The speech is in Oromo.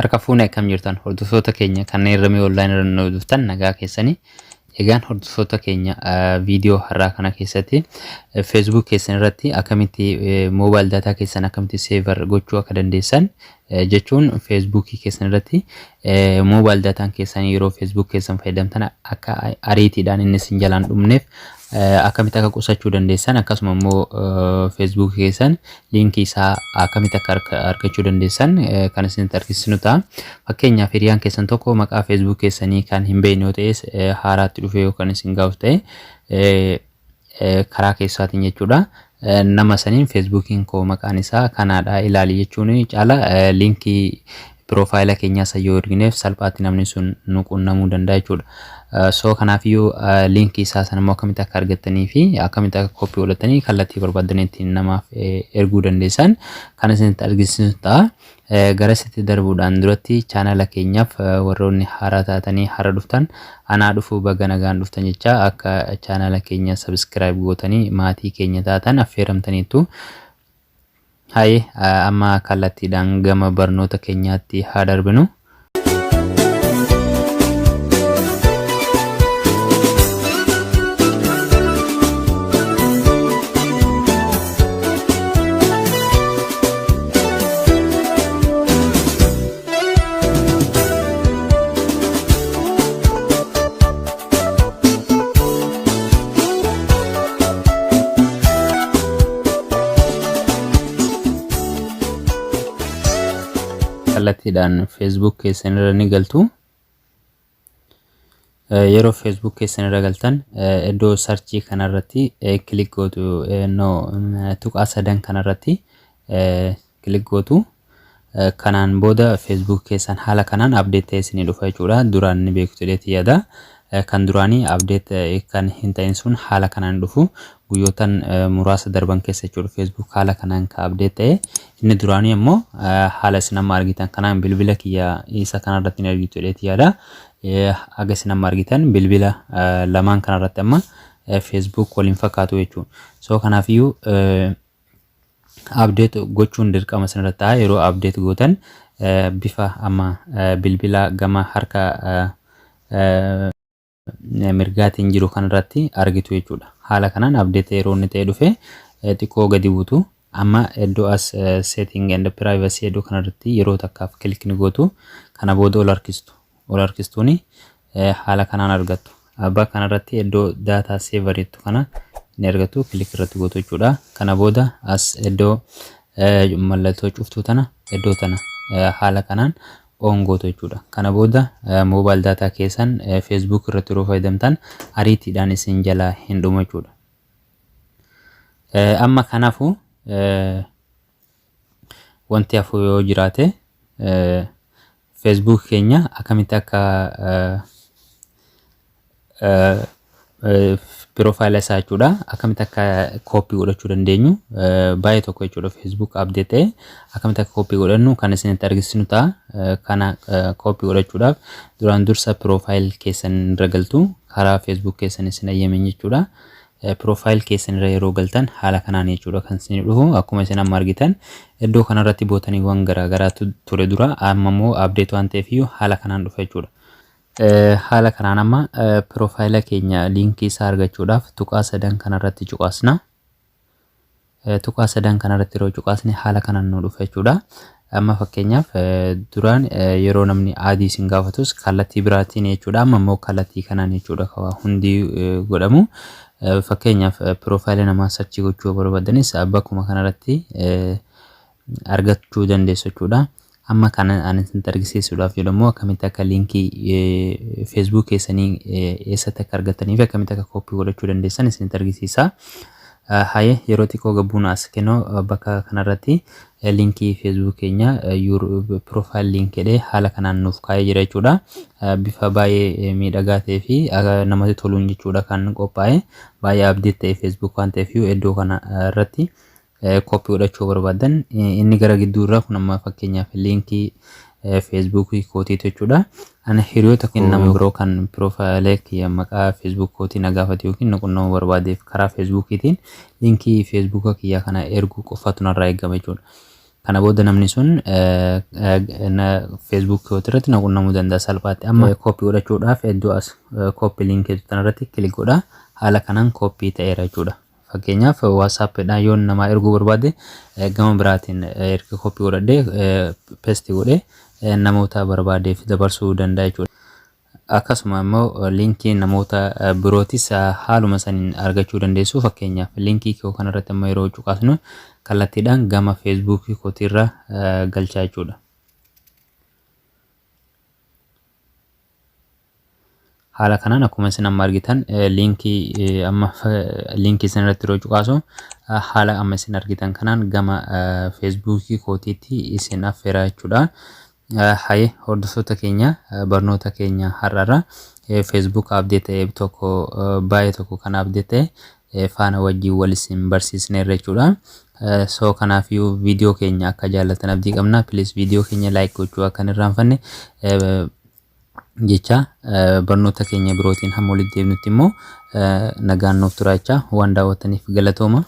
Harka fuune, akkam jirtan hordoftoota keenya kanneen Ramee Online irra nu dhuftan? Nagaa keessanii? Egaan hordoftoota keenya, viidiyoo har'aa kana keessatti Facebook keessan irratti akkamitti mobile data keessan akkamitti saver gochuu akka dandeessan, jechuun Facebookii keessan irratti mobile dataan keessan yeroo Facebook keessan fayyadamtan akka ariitiidhaan inni isin jalaan dhumneef akkamitti akka qusachuu dandeessan, akkasuma immoo Facebook keessan liinkii isaa akkamitti akka argachuu dandeessan kan isinitti argisiisnu ta'a. Fakkeenyaaf, hiriyaan keessan tokko maqaa Facebook keessanii kan hin beekne yoo ta'es, haaraatti dhufee yookaan isin gaafatu ta'e, karaa keessaatiin jechuudha. Nama saniin "Facebookiin koo maqaan isaa kanaadha, ilaali" jechuun caala liinkii piroofaayila keenyaa san yoo ergineef salphaatti namni sun nu qunnamuu danda'a jechuudha. So kanaafiyyuu liinkii isaa sana immoo akkamitti akka argattanii fi akkamitti akka copy godhatanii kallattii barbaadanitti namaaf erguu dandeessan kan isinitti argisiisu ta'a. Gara sitti darbuudhaan duratti, chaanala keenyaaf warroonni haaraa taatanii hara dhuftan, anaa dhufuu, baga nagaan dhuftan jecha, akka chaanala keenya subscribe gootanii maatii keenya taatan affeeramtaniitu. Haye, amma kallattiidhaan gama barnoota keenyaatti haa darbinu. Kallattiidhaan Facebook keessan irra ni galtu. Yeroo Facebook keessan irra galtan, iddoo searchii kanarratti click gootu, no, tuqaa sadan kanarratti click gootu. Kanaan booda Facebook keessan haala kanaan update ta'ee isinii dhufa jechuudha. Duraan ni beektu jedheeti yaada. Kan duraanii update kan hin ta'in sun haala kanaan dhufu guyyootan muraasa darban keessa jechuudha. Facebook haala kanaan ka update ta'e. Inni duraanii immoo haala isin amma argitan kanaan bilbila kiyya isa kanarratti ni argitu jedheeti yaada. Haga isin amma argitan bilbila lamaan kanarratti amma Facebook waliin fakkaatu jechuudha. So kanaafiyyuu update gochuun dirqama isinirratti ta'a. Yeroo update gootan bifa amma bilbila gama harka mirgaatiin jiru kanarratti argitu jechuudha. Haala kanaan update yeroo inni ta'e dhufe, xiqqoo gadi buutu. Amma iddoo as "setting and privacy" iddoo kanarratti yeroo takkaaf click ni gootu. Kana booda ol harkistu. Ol harkistuuni haala kanaan argattu. Abbaa kanarratti iddoo "data saver" jettu kana ni argattu, click irratti gootu jechuudha. Kana booda as iddoo mallattoo cuftuu tana, iddoo tana haala kanaan on gootu jechuudha. Kana booda mobile data keessan Facebook irratti yeroo fayyadamtan ariitiidhaan isin jalaa hin dhumu jechuudha. Amma kanaafuu wanti hafu yoo jiraate, Facebook keenya akkamitti akka piroofaayila isaa jechuudha, akkamitti akka copy godhachuu dandeenyu baay'ee tokko jechuudha. Facebook update ta'e akkamitti akka copy godhannu kan isinitti argisiisnu ta'a. Kana copy godhachuudhaaf duraan dursa profile keessan irra galtu, karaa Facebook keessan isin ayyamin jechuudha. Profile keessan irra yeroo galtan haala kanaan jechuudha kan isin dhufu. Akkuma isin amma argitan, iddoo kanarratti bootaniiwwan garaagaraatu ture dura, amma immoo update waan ta'eef haala kanaan dhufa jechuudha. Haala kanaan amma piroofaayila keenya liinkii isaa argachuudhaaf tuqaa sadan kanarratti cuqaasna. Tuqaa sadan kanarratti yeroo cuqaasne haala kanaan nu dhufa jechuudha. Amma fakkeenyaaf, duraan yeroo namni add isin gaafatus kallattii biraatiin jechuudha. Amma immoo kallattii kanaan jechuudha hundi godhamu. Fakkeenyaaf, piroofaayila namaa search gochuu barbaadanis bakkuma kanarratti argachuu dandeessu jechuudha. Amma kana ani isinitti argisiisuudhaaf jedhu immoo akkamitti akka liinkii Facebook keessanii eessatti akka argattanii fi akkamitti akka copy godhachuu dandeessan isinitti argisiisa. Haye, yeroo xiqqoo gabbuun as kennoo bakka kanarratti liinkii Facebook keenya "your profile link" jedhee haala kanaan nuuf kaa'ee jira jechuudha. Bifa baay'ee miidhagaa ta'ee fi namatti toluun jechuudha kan qophaa'e. Baay'ee update ta'e Facebook waan ta'eef, iddoo kana irratti copy godhachuu barbaadan, inni gara gidduu irraa kun amma fakkeenyaaf liinkii Facebookii kootiitu jechuudha. Ani hiriyoota nama biroo kan piroofaayila kiyya maqaa Facebook kootii na gaafate yookiin na qunnamuu barbaadeef karaa Facebookiitiin liinkii Facebooka kiyyaa kana erguu qofatu narraa eegama jechuudha. Kana booda namni sun Facebook irratti na qunnamuu danda'a salphaatti. Amma copy godhachuudhaaf iddoo as copy link irratti click godha. Haala kanaan copy ta'eera jechuudha. Fakkeenyaaf, WhatsAppiidhaan yoon namaa erguu barbaade, gama biraatiin erga copy godhadhee paste godhee namoota barbaadeef dabarsuu danda'a jechuudha. Akkasuma immoo liinkii namoota birootis haaluma saniin argachuu dandeessu. Fakkeenyaaf, liinkii koo kanarratti amma yeroo cuqaasnu kallattiidhaan gama Feesbuukii kootiirra galchaa jechuudha. Haala kanaan akkuma isin amma argitan, liinkii amma liinkii isin irratti yeroo cuqaasu, haala amma isin argitan kanaan gama Feesbuukii kootiitti isin affeera jechuudha. Haye, hordoftoota keenya, barnoota keenya har'arra Facebook update ta'e tokko, baay'ee tokko kan update ta'e faana wajjin wal isin barsiisneerra jechuudha. So kanaafiyyuu viidiyoo keenya akka jaallatan abdii qabna. Please, viidiyoo keenya like gochuu akka hin irraanfanne jecha, barnoota keenya birootiin hamma walitti deebinutti immoo nagaan nuuf tura jecha, waan daawwattaniif galatooma.